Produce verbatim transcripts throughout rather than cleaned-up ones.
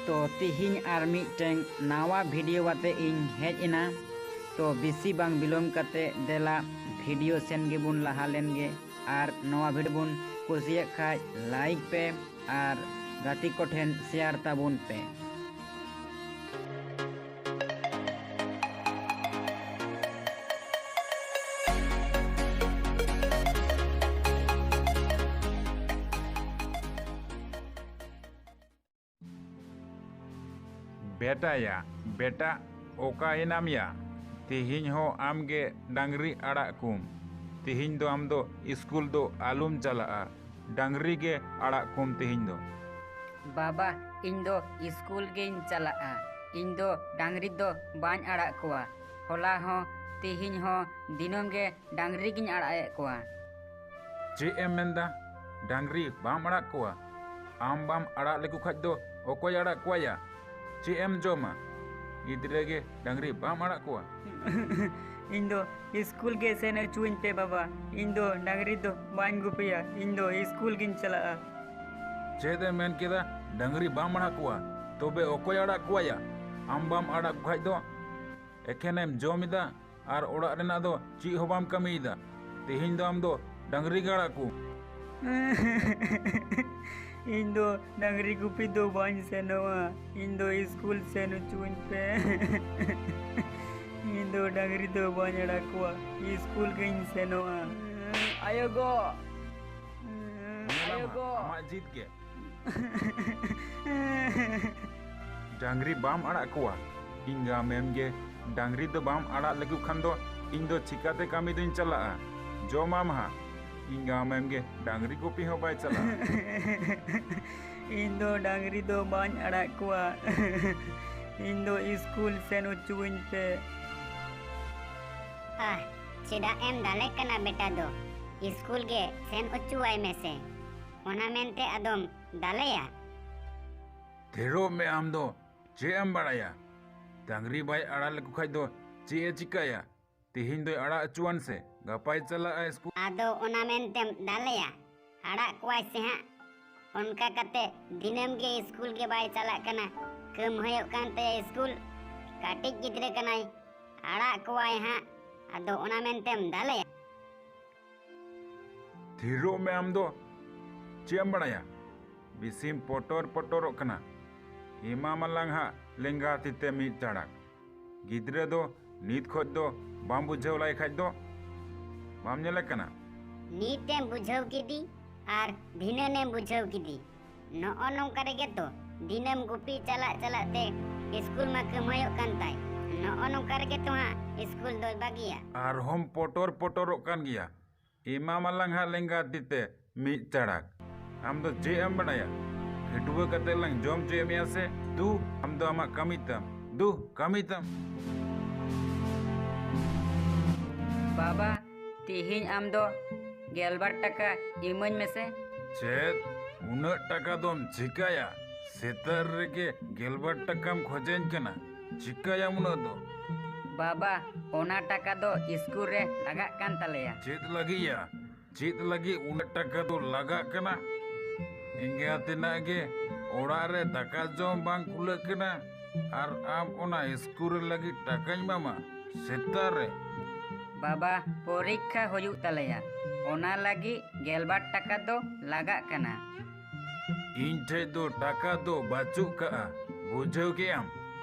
ᱛᱚ ᱛᱤᱦᱤᱧ ᱟᱨ ᱢᱤᱫᱴᱟᱝ ᱱᱟᱣᱟ ᱵᱷᱤᱰᱤᱭᱳ ᱟᱛᱮ ᱤᱧ ᱦᱮᱡ ᱮᱱᱟ᱾ ᱛᱚ ᱵᱮᱥᱤ ᱵᱟᱝ ᱵᱤᱞᱚᱢ ᱠᱟᱛᱮ ᱫᱮᱞᱟ ᱵᱷᱤᱰᱤᱭᱳ ᱥᱮᱱ ᱜᱮᱵᱚᱱ ᱞᱟᱦᱟ ᱞᱮᱱ ᱜᱮ ᱟᱨ ᱱᱚᱣᱟ ᱵᱷᱤᱰᱤᱭᱳ ᱵᱚᱱ ᱠᱩᱥᱤᱭᱟᱜ ᱠᱷᱟᱡ ᱞᱟᱭᱤᱠ ᱯᱮ ᱟᱨ ᱜᱟᱛᱮ ᱠᱚᱴᱷᱮᱱ ᱥᱮᱭᱟᱨ ᱛᱟᱵᱚᱱ ᱯᱮ᱾ ᱵᱮᱴᱟᱭᱟ, ᱵᱮᱴᱟ, ᱚᱠᱟᱭᱮᱱᱟᱢ ᱭᱟ? ᱛᱮᱦᱮᱧ ᱦᱚᱸ ᱟᱢ ᱜᱮ ᱰᱟᱝᱨᱤ ᱟᱲᱟᱜ ᱠᱚᱢ᱾ ᱛᱮᱦᱮᱧ ᱫᱚ ᱟᱢ ᱫᱚ ᱤᱥᱠᱩᱞ ᱫᱚ ᱟᱞᱚᱢ ᱪᱟᱞᱟᱜᱼᱟ᱾ ᱰᱟᱝᱨᱤ ᱜᱮ ᱟᱲᱟᱜ ᱠᱚᱢ ᱛᱮᱦᱮᱧ ᱫᱚ᱾ ᱵᱟᱵᱟ, ᱤᱧ ᱫᱚ ᱤᱥᱠᱩᱞ ᱜᱮᱧ ᱪᱟᱞᱟᱜᱼᱟ᱾ ᱤᱧ ᱫᱚ ᱰᱟᱝᱨᱤ ᱫᱚ ᱵᱟᱹᱧ ᱟᱲᱟᱜ ᱠᱚᱣᱟ᱾ ᱦᱚᱞᱟ ᱦᱚᱸ, ᱛᱮᱦᱮᱧ ᱦᱚᱸ, ᱫᱤᱱᱟᱹᱢ ᱜᱮ ᱰᱟᱝᱨᱤ ᱜᱤᱧ ᱟᱲᱟᱜ ᱮᱫ ᱠᱚᱣᱟ᱾ ᱪᱮᱫ ᱮᱢ ᱢᱮᱱᱫᱟ? ᱰᱟᱝᱨᱤ ᱵᱟᱢ ᱟᱲᱟᱜ ᱠᱚᱣᱟ? ᱟᱢ ᱵᱟᱢ ᱟᱲᱟᱜ ᱞᱮᱠᱚ ᱠᱷᱟᱡ ᱫᱚ ᱚᱠᱚᱭ ᱟᱲᱟᱜ ᱠᱚᱣᱟ ᱭᱟ? ᱪᱮᱫ ᱮᱢ ᱡᱚᱢᱟ? ᱜᱤᱫᱽᱨᱟᱹ ᱜᱮ ᱰᱟᱝᱨᱤ ᱵᱟᱢ ᱟᱲᱟᱜ ᱠᱚᱣᱟ? ᱤᱧ ᱫᱚ ᱤᱥᱠᱩᱞ ᱜᱮ ᱥᱮᱱ ᱦᱚᱪᱚᱣᱟᱹᱧ ᱯᱮ ᱵᱟᱵᱟ᱾ ᱤᱧ ᱫᱚ ᱰᱟᱝᱨᱤ ᱫᱚ ᱵᱟᱹᱧ ᱜᱩᱯᱤᱭᱟ᱾ ᱤᱧ ᱫᱚ ᱤᱥᱠᱩᱞ ᱜᱤᱧ ᱪᱟᱞᱟᱜᱼᱟ᱾ ᱪᱮᱫ ᱮᱢ ᱢᱮᱱ ᱠᱮᱫᱟ? ᱰᱟᱝᱨᱤ ᱵᱟᱢ ᱟᱲᱟᱜ ᱠᱚᱣᱟ? ᱛᱚᱵᱮ ᱚᱠᱚᱭ ᱟᱲᱟᱜ ᱠᱚᱣᱟ ᱭᱟ? ᱟᱢ ᱵᱟᱢ ᱟᱲᱟᱜ ᱠᱚ ᱠᱷᱟᱡ ᱫᱚ ᱮᱠᱷᱮᱱᱮᱢ ᱡᱚᱢ ᱮᱫᱟ ᱟᱨ ᱚᱲᱟᱜ ᱨᱮᱱᱟᱜ ᱫᱚ ᱪᱮᱫ ᱦᱚᱸ ᱵᱟᱢ ᱠᱟᱹᱢᱤᱭᱮᱫᱟ᱾ ᱛᱮᱦᱮᱧ ᱫᱚ ᱟᱢ ᱫᱚ ᱰᱟᱝᱨᱤ ᱜᱮ ᱟᱲᱟᱜ ᱠᱚ᱾ ᱤᱧ ᱫᱚ ᱰᱟᱝᱨᱤ ᱜᱩᱯᱤ ᱫᱚ ᱵᱟᱹᱧ ᱥᱮᱱᱚᱜᱼᱟ᱾ ᱤᱧ ᱫᱚ ᱤᱥᱠᱩᱞ ᱥᱮᱱ ᱦᱚᱪᱚᱣᱟᱹᱧ ᱯᱮ᱾ ᱤᱧ ᱫᱚ ᱰᱟᱝᱨᱤ ᱫᱚ ᱵᱟᱹᱧ ᱟᱲᱟᱜ ᱠᱚᱣᱟ᱾ ᱤᱥᱠᱩᱞ ᱜᱤᱧ ᱥᱮᱱᱚᱜᱼᱟ᱾ ᱟᱭᱳ ᱜᱚ! ᱧᱮᱞᱟᱢ ᱟᱭᱳ ᱦᱟᱸᱜ, ᱜᱚ! ᱟᱢᱟᱜ ᱡᱤᱫ ᱜᱮ᱾ ᱰᱟᱝᱨᱤ ᱵᱟᱢ ᱟᱲᱟᱜ ᱠᱚᱣᱟ? ᱤᱧ ᱜᱟᱢᱮᱢ ᱜᱮ ᱰᱟᱝᱨᱤ ᱫᱚ ᱵᱟᱢ ᱟᱲᱟᱜ ᱞᱮᱠᱚ ᱠᱷᱟᱱ ᱫᱚ ᱤᱧ ᱫᱚ ᱪᱤᱠᱟᱛᱮ ᱠᱟᱹᱢᱤ ᱫᱚᱧ ᱪᱟᱞᱟᱜᱼᱟ? ᱡᱚᱢᱟᱢ ᱦᱟᱸᱜ᱾ ᱤᱧ ᱜᱟᱢᱮᱢ ᱜᱮ ᱰᱟᱝᱨᱤ ᱜᱩᱯᱤ ᱦᱚᱸ ᱵᱟᱭ ᱪᱟᱞᱟᱜᱼᱟ᱾ ᱤᱧ ᱫᱚ ᱰᱟᱝᱨᱤ ᱫᱚ ᱵᱟᱹᱧ ᱟᱲᱟᱜ ᱠᱚᱣᱟ᱾ ᱤᱧ ᱫᱚ ᱤᱥᱠᱩᱞ ᱥᱮᱱ ᱦᱚᱪᱚᱣᱟᱹᱧ ᱯᱮ᱾ ᱟᱦ, ᱪᱮᱫᱟᱜ ᱮᱢ ᱫᱟᱞᱮ ᱠᱟᱱᱟ ᱵᱮᱴᱟ ᱫᱚ? ᱤᱥᱠᱩᱞ ᱜᱮ ᱥᱮᱱ ᱦᱚᱪᱚᱣᱟᱭ ᱢᱮᱥᱮ᱾ ᱚᱱᱟ ᱢᱮᱱᱛᱮ ᱟᱫᱚᱢ ᱫᱟᱞᱮᱭᱟ? ᱛᱷᱤᱨᱚᱜ ᱢᱮ ᱟᱢ ᱫᱚ, ᱪᱮᱫ ᱮᱢ ᱵᱟᱲᱟᱭᱟ? ᱰᱟᱝᱨᱤ ᱵᱟᱭ ᱟᱲᱟᱜ ᱞᱮᱠᱚ ᱠᱷᱟᱡ ᱫᱚ ᱪᱮᱫ ᱮ ᱪᱤᱠᱟᱹᱭᱟ? ᱛᱤᱦᱤᱧ ᱫᱚᱭ ᱟᱲᱟᱜ ᱦᱚᱪᱚᱣᱟᱱ ᱥᱮ, ᱜᱟᱯᱟᱭ ᱪᱟᱞᱟᱜᱼᱟ ᱤᱥᱠᱩᱞ᱾ ᱟᱫᱚ ᱚᱱᱟ ᱢᱮᱱᱛᱮᱢ ᱫᱟᱞᱮᱭᱟ? ᱟᱲᱟᱜ ᱠᱚᱣᱟᱭ ᱥᱮ ᱦᱟᱸᱜ᱾ ᱚᱱᱠᱟ ᱠᱟᱛᱮ ᱫᱤᱱᱟᱹᱢ ᱜᱮ ᱥᱠᱩᱞ ᱜᱮ ᱵᱟᱭ ᱪᱟᱞᱟᱜ ᱠᱟᱱᱟ᱾ ᱠᱟᱹᱢᱦᱟᱹᱭᱚᱜ ᱠᱟᱱ ᱛᱟᱭᱟ ᱥᱠᱩᱞ᱾ ᱠᱟᱹᱴᱤᱡ ᱜᱤᱫᱽᱨᱟᱹ ᱠᱟᱱᱟᱭ, ᱟᱲᱟᱜ ᱠᱚᱣᱟᱭ ᱦᱟᱸᱜ᱾ ᱟᱫᱚ ᱚᱱᱟ ᱢᱮᱱᱛᱮᱢ ᱫᱟᱞᱮᱭᱟ? ᱛᱷᱤᱨᱚᱜ ᱢᱮ ᱟᱢ ᱫᱚ᱾ ᱪᱮᱫ ᱮᱢ ᱵᱟᱲᱟᱭᱟ? ᱵᱮᱥᱤᱢ ᱯᱚᱴᱚᱨ ᱯᱚᱴᱚᱨᱚᱜ ᱠᱟᱱᱟ᱾ ᱮᱢᱟᱢᱟᱞᱟᱝ ᱦᱟᱸᱜ ᱞᱮᱸᱜᱟ ᱛᱤᱛᱮ ᱢᱤᱫ ᱪᱟᱲᱟᱠ᱾ ᱜᱤᱫᱽᱨᱟᱹ ᱫᱚ ᱱᱤᱛ ᱠᱷᱚᱡ ᱫᱚ ᱵᱟᱢ ᱵᱩᱡᱷᱟᱹᱣ ᱞᱟᱭ ᱠᱷᱟᱡ ᱫᱚ ᱵᱟᱢ ᱧᱮᱞᱮ ᱠᱟᱱᱟ? ᱱᱤᱛᱮᱢ ᱵᱩᱡᱷᱟᱹᱣ ᱠᱮᱫᱮ ᱟᱨ ᱫᱷᱤᱱᱟᱹᱱᱮᱢ ᱵᱩᱡᱷᱟᱹᱣ ᱠᱮᱫᱮ᱾ ᱱᱚᱜᱼᱚ ᱱᱚᱝᱠᱟ ᱨᱮᱜᱮ ᱛᱚ ᱫᱤᱱᱟᱹᱢ ᱜᱩᱯᱤ ᱪᱟᱞᱟᱜ ᱪᱟᱞᱟᱜ ᱛᱮ ᱥᱠᱩᱞ ᱢᱟ ᱠᱟᱹᱢᱦᱟᱹᱭᱚᱜ ᱠᱟᱱ ᱛᱟᱭ᱾ ᱱᱚᱜᱼᱚ ᱱᱚᱝᱠᱟ ᱨᱮᱜᱮ ᱛᱚ ᱦᱟᱸᱜ ᱥᱠᱩᱞ ᱫᱚᱭ ᱵᱟᱹᱜᱤᱭᱟ᱾ ᱟᱨᱦᱚᱸᱢ ᱯᱚᱴᱚᱨ ᱯᱚᱴᱚᱨᱚᱜ ᱠᱟᱱ ᱜᱮᱭᱟ᱾ ᱮᱢᱟᱢᱟᱞᱟᱝ ᱦᱟᱸᱜ ᱞᱮᱸᱜᱟ ᱛᱤᱛᱮ ᱢᱤᱫ ᱪᱟᱲᱟᱠ᱾ ᱟᱢ ᱫᱚ ᱪᱮᱫ ᱮᱢ ᱵᱟᱲᱟᱭᱟ? ᱦᱟᱹᱴᱩᱣᱟᱹ ᱠᱟᱛᱮ ᱞᱟᱝ ᱡᱚᱢ ᱦᱚᱪᱚᱭᱮᱫ ᱢᱮᱭᱟ ᱥᱮ? ᱫᱩ, ᱟᱢ ᱫᱚ ᱟᱢᱟᱜ ᱠᱟᱹᱢᱤ ᱛᱟᱢ᱾ ᱫᱩ, ᱠᱟᱹᱢᱤ ᱛᱟᱢ᱾ ᱵᱟᱵᱟ, ᱛᱤᱦᱤᱧ ᱟᱢ ᱫᱚ ᱜᱮᱞᱵᱟᱨ ᱴᱟᱠᱟ ᱤᱢᱟᱹᱧ ᱢᱮᱥᱮ᱾ ᱪᱮᱫ? ᱩᱱᱟᱹᱜ ᱴᱟᱠᱟ ᱫᱚᱢ ᱪᱤᱠᱟᱹᱭᱟ? ᱥᱮᱛᱟᱜ ᱨᱮᱜᱮ ᱜᱮᱞᱵᱟᱨ ᱴᱟᱠᱟᱢ ᱠᱷᱚᱡᱟᱹᱧ ᱠᱟᱱᱟ᱾ ᱪᱤᱠᱟᱹᱭᱟᱢ ᱩᱱᱟᱹᱜ ᱫᱚ? ᱵᱟᱵᱟ, ᱚᱱᱟ ᱴᱟᱠᱟ ᱫᱚ ᱥᱠᱩᱞ ᱨᱮ ᱞᱟᱜᱟᱜ ᱠᱟᱱ ᱛᱟᱞᱮᱭᱟ᱾ ᱪᱮᱫ ᱞᱟᱹᱜᱤᱫ ᱭᱟ? ᱪᱮᱫ ᱞᱟᱹᱜᱤᱫ ᱩᱱᱟᱹᱜ ᱴᱟᱠᱟ ᱫᱚ ᱞᱟᱜᱟᱜ ᱠᱟᱱᱟ? ᱮᱸᱜᱟᱛ ᱮᱱᱟᱜ ᱜᱮ ᱚᱲᱟᱜ ᱨᱮ ᱫᱟᱠᱟ ᱡᱚᱢ ᱵᱟᱝ ᱠᱩᱞᱟᱹᱜ ᱠᱟᱱᱟ, ᱟᱨ ᱟᱢ ᱚᱱᱟ ᱥᱠᱩᱞ ᱨᱮ ᱞᱟᱹᱜᱤᱫ ᱴᱟᱠᱟᱧ ᱮᱢᱟᱢᱟ ᱥᱮᱛᱟᱜ ᱨᱮ? ᱵᱟᱵᱟ, ᱯᱚᱨᱤᱠᱠᱷᱟ ᱦᱩᱭᱩᱜ ᱛᱟᱞᱮᱭᱟ, ᱚᱱᱟ ᱞᱟᱹᱜᱤᱫ ᱜᱮᱞᱵᱟᱨ ᱴᱟᱠᱟ ᱫᱚ ᱞᱟᱜᱟᱜ ᱠᱟᱱᱟ᱾ ᱤᱧ ᱴᱷᱮᱡ ᱫᱚ ᱴᱟᱠᱟ ᱫᱚ ᱵᱟᱹᱪᱩᱜ ᱠᱟᱜᱼᱟ, ᱵᱩᱡᱷᱟᱹᱣ ᱠᱮᱜ ᱟᱢ?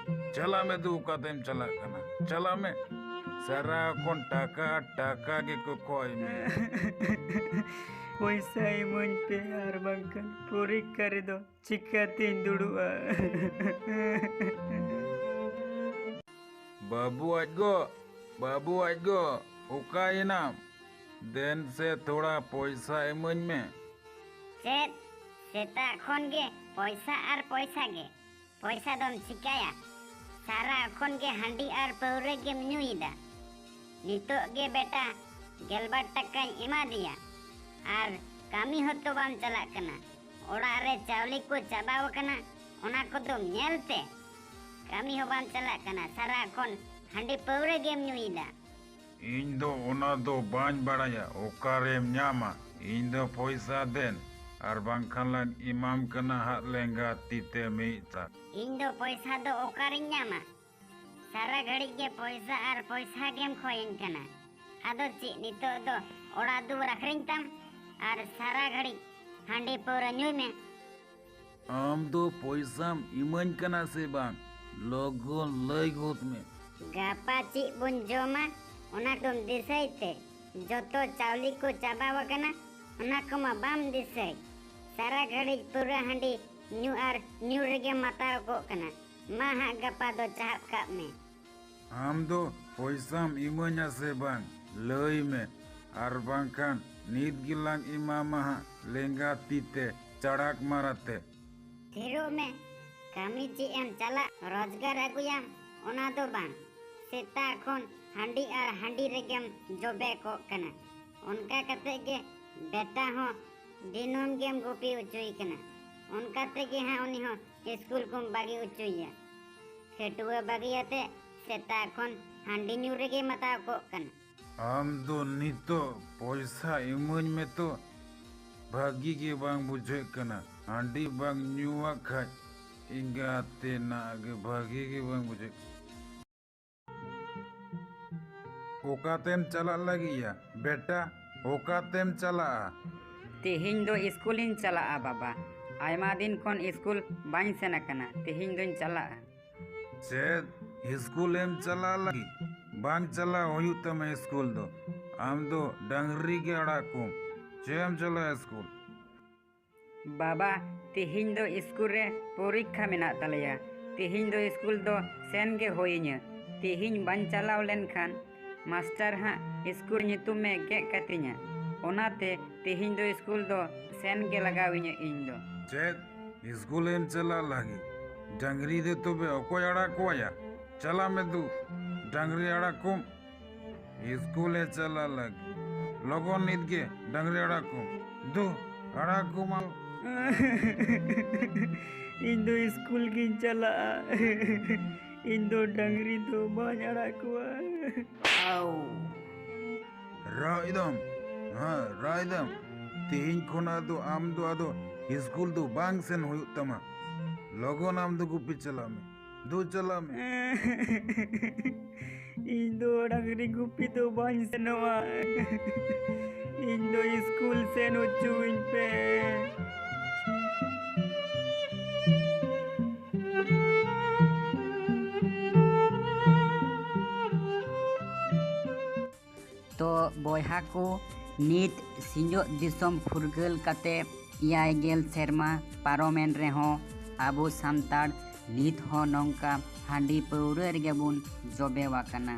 ᱪᱟᱞᱟᱜ ᱢᱮ ᱫᱩ, ᱚᱠᱟᱛᱮᱢ ᱪᱟᱞᱟᱜ ᱠᱟᱱᱟ? ᱪᱟᱞᱟᱜ ᱢᱮ᱾ ᱥᱟᱨᱟ ᱠᱷᱚᱱ ᱴᱟᱠᱟ, ᱴᱟᱠᱟ ᱜᱮᱠᱚ ᱠᱚᱭ ᱢᱮ᱾ ᱯᱚᱭᱥᱟ ᱤᱢᱟᱹᱧ ᱯᱮ, ᱟᱨ ᱵᱟᱝᱠᱷᱟᱱ ᱯᱚᱨᱤᱠᱠᱷᱟ ᱨᱮᱫᱚ ᱪᱤᱠᱟᱹᱛᱤᱧ ᱫᱩᱲᱩᱵᱼᱟ? ᱵᱟᱹᱵᱩ ᱟᱡ ᱜᱚ, ᱵᱟᱹᱵᱩ ᱟᱡ ᱜᱚ, ᱚᱠᱟᱭᱮᱱᱟᱢ? ᱫᱮᱱ ᱥᱮ ᱛᱷᱚᱲᱟ ᱯᱚᱭᱥᱟ ᱤᱢᱟᱹᱧ ᱢᱮ᱾ ᱪᱮᱫ? ᱥᱮᱛᱟᱜ ᱠᱷᱚᱱ ᱜᱮ ᱯᱚᱭᱥᱟ ᱟᱨ ᱯᱚᱭᱥᱟ ᱜᱮ᱾ ᱯᱚᱭᱥᱟ ᱫᱚᱢ ᱪᱤᱠᱟᱹᱭᱟ? ᱥᱟᱨᱟ ᱠᱷᱚᱱ ᱜᱮ ᱦᱟᱺᱰᱤ ᱟᱨ ᱯᱟᱹᱣᱨᱟᱹ ᱜᱮᱢ ᱧᱩᱭᱮᱫᱟ᱾ ᱱᱤᱛᱚᱜ ᱜᱮ ᱵᱮᱴᱟ ᱜᱮᱞᱵᱟᱨ ᱴᱟᱠᱟᱧ ᱮᱢᱟ ᱫᱮᱭᱟ, ᱟᱨ ᱠᱟᱹᱢᱤ ᱦᱚᱸᱛᱚ ᱵᱟᱢ ᱪᱟᱞᱟᱜ ᱠᱟᱱᱟ᱾ ᱚᱲᱟᱜ ᱨᱮ ᱪᱟᱣᱞᱮ ᱠᱚ ᱪᱟᱵᱟᱣ ᱟᱠᱟᱱᱟ, ᱚᱱᱟ ᱠᱚᱫᱚᱢ ᱧᱮᱞ ᱛᱮ᱾ ᱠᱟᱹᱢᱤ ᱦᱚᱸ ᱵᱟᱢ ᱪᱟᱞᱟᱜ ᱠᱟᱱᱟ, ᱥᱟᱨᱟ ᱠᱷᱚᱱ ᱦᱟᱺᱰᱤ ᱯᱟᱹᱣᱨᱟᱹ ᱜᱮᱢ ᱧᱩᱭᱮᱫᱟ᱾ ᱤᱧ ᱫᱚ ᱚᱱᱟ ᱫᱚ ᱵᱟᱹᱧ ᱵᱟᱲᱟᱭᱟ, ᱚᱠᱟᱨᱮᱢ ᱧᱟᱢᱟ? ᱤᱧ ᱫᱚ ᱯᱚᱭᱥᱟ ᱫᱮᱱ᱾ ᱟᱨ ᱵᱟᱝᱠᱷᱟᱱ ᱞᱟᱝ ᱮᱢᱟᱢ ᱠᱟᱱᱟ ᱦᱟᱸᱜ ᱞᱮᱸᱜᱟ ᱛᱤ ᱛᱮ ᱢᱤᱫ ᱥᱟᱭ᱾ ᱤᱧ ᱫᱚ ᱯᱚᱭᱥᱟ ᱫᱚ ᱚᱠᱟᱨᱤᱧ ᱧᱟᱢᱟ? ᱥᱟᱨᱟ ᱜᱷᱟᱹᱲᱤᱡ ᱜᱮ ᱯᱚᱭᱥᱟ ᱟᱨ ᱯᱚᱭᱥᱟ ᱜᱮᱢ ᱠᱷᱚᱭᱤᱧ ᱠᱟᱱᱟ᱾ ᱟᱫᱚ ᱪᱮᱫ, ᱱᱤᱛᱚᱜ ᱫᱚ ᱚᱲᱟᱜ ᱫᱩᱣᱟᱹᱨ ᱟᱹᱠᱷᱨᱤᱧ ᱛᱟᱢ ᱟᱨ ᱥᱟᱨᱟ ᱜᱷᱟᱹᱲᱤᱡ ᱦᱟᱺᱰᱤ ᱯᱟᱹᱣᱨᱟᱹ ᱧᱩᱭ ᱢᱮ? ᱟᱢ ᱫᱚ ᱯᱚᱭᱥᱟᱢ ᱤᱢᱟᱹᱧ ᱠᱟᱱᱟ ᱥᱮ ᱵᱟᱝ? ᱞᱚᱜᱚᱱ ᱞᱟᱹᱭ ᱜᱚᱫ ᱢᱮ᱾ ᱜᱟᱯᱟ ᱪᱮᱫ ᱵᱚᱱ ᱡᱚᱢᱟ, ᱚᱱᱟ ᱠᱚᱢ ᱫᱤᱥᱟᱹᱭ ᱛᱮ? ᱡᱚᱛᱚ ᱪᱟᱣᱞᱮ ᱠᱚ ᱪᱟᱵᱟ ᱟᱠᱟᱱᱟ, ᱚᱱᱟ ᱠᱚᱢᱟ ᱵᱟᱢ ᱫᱤᱥᱟᱹᱭ᱾ ᱥᱟᱨᱟ ᱜᱷᱟᱹᱲᱤᱡ ᱯᱟᱹᱣᱨᱟᱹ ᱦᱟᱺᱰᱤ ᱧᱩ ᱟᱨ ᱧᱩ ᱨᱮᱜᱮᱢ ᱢᱟᱛᱟᱣ ᱠᱚᱜ ᱠᱟᱱᱟ᱾ ᱢᱟ ᱦᱟᱸᱜ ᱜᱟᱯᱟ ᱫᱚ ᱪᱟᱦᱟᱵ ᱠᱟᱜ ᱢᱮ᱾ ᱟᱢ ᱫᱚ ᱯᱚᱭᱥᱟᱢ ᱤᱢᱟᱹᱧᱟ ᱥᱮ ᱵᱟᱝ? ᱞᱟᱹᱭ ᱢᱮ, ᱟᱨ ᱵᱟᱝᱠᱷᱟᱱ ᱱᱤᱛ ᱜᱮᱞᱟᱝ ᱮᱢᱟᱢᱟ ᱦᱟᱸᱜ ᱞᱮᱸᱜᱟ ᱛᱤ ᱛᱮ ᱪᱟᱲᱟᱠ ᱢᱟᱨᱟᱛᱮ᱾ ᱛᱷᱤᱨᱚᱜ ᱢᱮ, ᱠᱟᱹᱢᱤ ᱪᱮᱫ ᱮᱢ ᱪᱟᱞᱟᱜ, ᱨᱚᱡᱽᱜᱟᱨ ᱟᱹᱜᱩᱭᱟᱢ, ᱚᱱᱟ ᱫᱚ ᱵᱟᱝ᱾ ᱥᱮᱛᱟᱜ ᱠᱷᱚᱱ ᱦᱟᱺᱰᱤ ᱟᱨ ᱦᱟᱺᱰᱤ ᱨᱮᱜᱮᱢ ᱡᱚᱵᱮ ᱠᱚᱜ ᱠᱟᱱᱟ᱾ ᱚᱱᱠᱟ ᱠᱟᱛᱮ ᱜᱮ ᱵᱮᱴᱟ ᱦᱚᱸ ᱫᱤᱱᱟᱹᱢ ᱜᱮᱢ ᱜᱩᱯᱤ ᱦᱚᱪᱚᱭᱮ ᱠᱟᱱᱟ᱾ ᱚᱱᱠᱟ ᱛᱮᱜᱮ ᱦᱟᱸᱜ ᱩᱱᱤ ᱦᱚᱸ ᱥᱠᱩᱞ ᱠᱚᱢ ᱵᱟᱹᱜᱤ ᱦᱚᱪᱚᱭᱮᱭᱟ᱾ ᱠᱷᱟᱹᱴᱩᱣᱟᱹ ᱵᱟᱹᱜᱤᱭᱟᱛᱮ ᱥᱮᱛᱟᱜ ᱠᱷᱚᱱ ᱦᱟᱺᱰᱤ ᱧᱩ ᱨᱮᱜᱮ ᱢᱟᱛᱟᱣ ᱠᱚᱜ ᱠᱟᱱᱟ᱾ ᱟᱢ ᱫᱚ ᱱᱤᱛᱚᱜ ᱯᱚᱭᱥᱟ ᱤᱢᱟᱹᱧ ᱢᱮ ᱛᱚ, ᱵᱷᱟᱹᱜᱤ ᱜᱮ ᱵᱟᱝ ᱵᱩᱡᱷᱟᱹᱜ ᱠᱟᱱᱟ᱾ ᱦᱟᱺᱰᱤ ᱵᱟᱝ ᱧᱩᱣᱟᱜ ᱠᱷᱟᱡ ᱮᱸᱜᱟᱛ ᱛᱮᱱᱟᱜ ᱜᱮ ᱵᱷᱟᱹᱜᱤ ᱜᱮ ᱵᱟᱝ ᱵᱩᱡᱷᱟᱹᱜ᱾ ᱚᱠᱟᱛᱮᱢ ᱪᱟᱞᱟᱜ ᱞᱟᱹᱜᱤᱫ ᱭᱟ ᱵᱮᱴᱟ? ᱚᱠᱟᱛᱮᱢ ᱪᱟᱞᱟᱜᱼᱟ? ᱛᱮᱦᱮᱧ ᱫᱚ ᱥᱠᱩᱞᱤᱧ ᱪᱟᱞᱟᱜᱼᱟ ᱵᱟᱵᱟ᱾ ᱟᱭᱢᱟ ᱫᱤᱱ ᱠᱷᱚᱱ ᱥᱠᱩᱞ ᱵᱟᱹᱧ ᱥᱮᱱ ᱟᱠᱟᱱᱟ, ᱛᱮᱦᱮᱧ ᱫᱚᱧ ᱪᱟᱞᱟᱜᱼᱟ᱾ ᱪᱮᱫ? ᱥᱠᱩᱞᱮᱢ ᱪᱟᱞᱟᱜ ᱞᱟᱹᱜᱤᱫ? ᱵᱟᱝ ᱪᱟᱞᱟᱣ ᱦᱩᱭᱩᱜ ᱛᱟᱢᱟ ᱥᱠᱩᱞ ᱫᱚ᱾ ᱟᱢ ᱫᱚ ᱰᱟᱝᱨᱤ ᱜᱮ ᱟᱲᱟᱜ ᱠᱚᱢ᱾ ᱪᱮᱫ ᱮᱢ ᱪᱟᱞᱟᱜᱼᱟ ᱥᱠᱩᱞ? ᱵᱟᱵᱟ, ᱛᱮᱦᱮᱧ ᱫᱚ ᱥᱠᱩᱞ ᱨᱮ ᱯᱚᱨᱤᱠᱠᱷᱟ ᱢᱮᱱᱟᱜ ᱛᱟᱞᱮᱭᱟ᱾ ᱛᱮᱦᱮᱧ ᱫᱚ ᱥᱠᱩᱞ ᱫᱚ ᱥᱮᱱ ᱜᱮ ᱦᱩᱭᱟᱹᱧᱟᱹ᱾ ᱛᱮᱦᱮᱧ ᱵᱟᱹᱧ ᱪᱟᱞᱟᱣ ᱞᱮᱱᱠᱷᱟᱱ ᱢᱟᱥᱴᱟᱨ ᱦᱟᱸᱜ ᱥᱠᱩᱞ ᱧᱩᱛᱩᱢᱮ ᱜᱮᱫ ᱠᱟᱹᱛᱤᱧᱟ᱾ ᱚᱱᱟᱛᱮ ᱛᱮᱦᱮᱧ ᱫᱚ ᱥᱠᱩᱞ ᱫᱚ ᱥᱮᱱ ᱜᱮ ᱞᱟᱜᱟᱣᱤᱧᱟᱹ ᱤᱧ ᱫᱚ᱾ ᱪᱮᱫ? ᱥᱠᱩᱞᱮᱢ ᱪᱟᱞᱟᱜ ᱞᱟᱹᱜᱤᱫ? ᱰᱟᱝᱨᱤ ᱫᱚ ᱛᱚᱵᱮ ᱚᱠᱚᱭ ᱟᱲᱟᱜ ᱠᱚᱣᱟᱭᱟ? ᱪᱟᱞᱟᱜ ᱢᱮ ᱫᱩ, ᱰᱟᱝᱨᱤ ᱟᱲᱟᱜ ᱠᱚᱢ᱾ ᱥᱠᱩᱞᱮ ᱪᱟᱞᱟᱜ ᱞᱟᱹᱜᱤᱫ᱾ ᱞᱚᱜᱚᱱ ᱱᱤᱛ ᱜᱮ ᱰᱟᱝᱨᱤ ᱟᱲᱟᱜ ᱠᱚᱢ᱾ ᱫᱩ, ᱟᱲᱟᱜ ᱠᱚᱢ ᱟᱞᱚ᱾ ᱤᱧ ᱫᱚ ᱥᱠᱩᱞ ᱜᱤᱧ ᱪᱟᱞᱟᱜᱼᱟ᱾ ᱤᱧ ᱫᱚ ᱰᱟᱝᱨᱤ ᱫᱚ ᱵᱟᱹᱧ ᱟᱲᱟᱜ ᱠᱚᱣᱟ᱾ ᱟᱣ᱾ ᱨᱟᱜ ᱮᱫᱟᱢ? ᱦᱮᱸ, ᱨᱟᱜ ᱮᱫᱟᱢ? ᱛᱮᱦᱮᱧ ᱠᱷᱚᱱᱟᱜ ᱫᱚ ᱟᱢ ᱫᱚ ᱟᱫᱚ ᱤᱥᱠᱩᱞ ᱫᱚ ᱵᱟᱝ ᱥᱮᱱ ᱦᱩᱭᱩᱜ ᱛᱟᱢᱟ᱾ ᱞᱚᱜᱚᱱ ᱟᱢ ᱫᱚ ᱜᱩᱯᱤ ᱪᱟᱞᱟᱜ ᱢᱮ᱾ ᱫᱩ ᱪᱟᱞᱟᱜ ᱢᱮ᱾ ᱤᱧ ᱫᱚ ᱰᱟᱝᱨᱤ ᱜᱩᱯᱤ ᱫᱚ ᱵᱟᱹᱧ ᱥᱮᱱᱚᱜᱼᱟ᱾ ᱤᱧ ᱫᱚ ᱤᱥᱠᱩᱞ ᱥᱮᱱ ᱦᱚᱪᱚᱣᱟᱹᱧ ᱯᱮ᱾ ᱛᱚ ᱵᱚᱭᱦᱟ ᱠᱚ, ᱱᱤᱛ ᱥᱤᱧᱚᱛ ᱫᱤᱥᱚᱢ ᱯᱷᱩᱨᱜᱟᱹᱞ ᱠᱟᱛᱮ ᱮᱭᱟᱭ ᱜᱮᱞ ᱥᱮᱨᱢᱟ ᱯᱟᱨᱚᱢᱮᱱ ᱨᱮᱦᱚᱸ, ᱟᱵᱚ ᱥᱟᱱᱛᱟᱲ ᱱᱤᱛ ᱦᱚᱸ ᱱᱚᱝᱠᱟ ᱦᱟᱺᱰᱤ ᱯᱟᱹᱣᱨᱟᱹ ᱨᱮᱜᱮ ᱵᱚᱱ ᱡᱚᱵᱮᱣ ᱟᱠᱟᱱᱟ᱾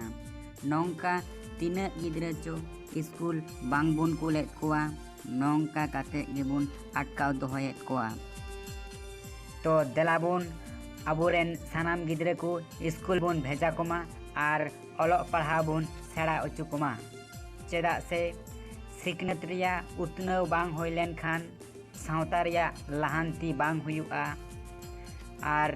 ᱱᱚᱝᱠᱟ ᱛᱤᱱᱟᱹᱜ ᱜᱤᱫᱽᱨᱟᱹ ᱪᱚ ᱤᱥᱠᱩᱞ ᱵᱟᱝ ᱵᱚᱱ ᱠᱩᱞᱮᱫ ᱠᱚᱣᱟ, ᱱᱚᱝᱠᱟ ᱠᱟᱛᱮ ᱜᱮᱵᱚᱱ ᱟᱴᱠᱟᱣ ᱫᱚᱦᱚᱭᱮᱫ ᱠᱚᱣᱟ᱾ ᱛᱚ ᱫᱮᱞᱟ ᱵᱚᱱ ᱟᱵᱚᱨᱮᱱ ᱥᱟᱱᱟᱢ ᱜᱤᱫᱽᱨᱟᱹ ᱠᱚ ᱤᱥᱠᱩᱞ ᱵᱚᱱ ᱵᱷᱮᱡᱟ ᱠᱚᱢᱟ ᱟᱨ ᱚᱞᱚᱜ ᱯᱟᱲᱦᱟᱣ ᱵᱚᱱ ᱥᱮᱬᱟ ᱦᱚᱪᱚ ᱠᱚᱢᱟ᱾ ᱪᱮᱫᱟᱜ ᱥᱮ ᱥᱤᱠᱷᱱᱟᱹᱛ ᱨᱮᱭᱟᱜ ᱩᱛᱱᱟᱹᱣ ᱵᱟᱝ ᱦᱩᱭ ᱞᱮᱱᱠᱷᱟᱱ ᱥᱟᱶᱛᱟ ᱨᱮᱭᱟᱜ ᱞᱟᱦᱟᱱᱛᱤ ᱵᱟᱝ ᱦᱩᱭᱩᱜᱼᱟ᱾ ᱟᱨ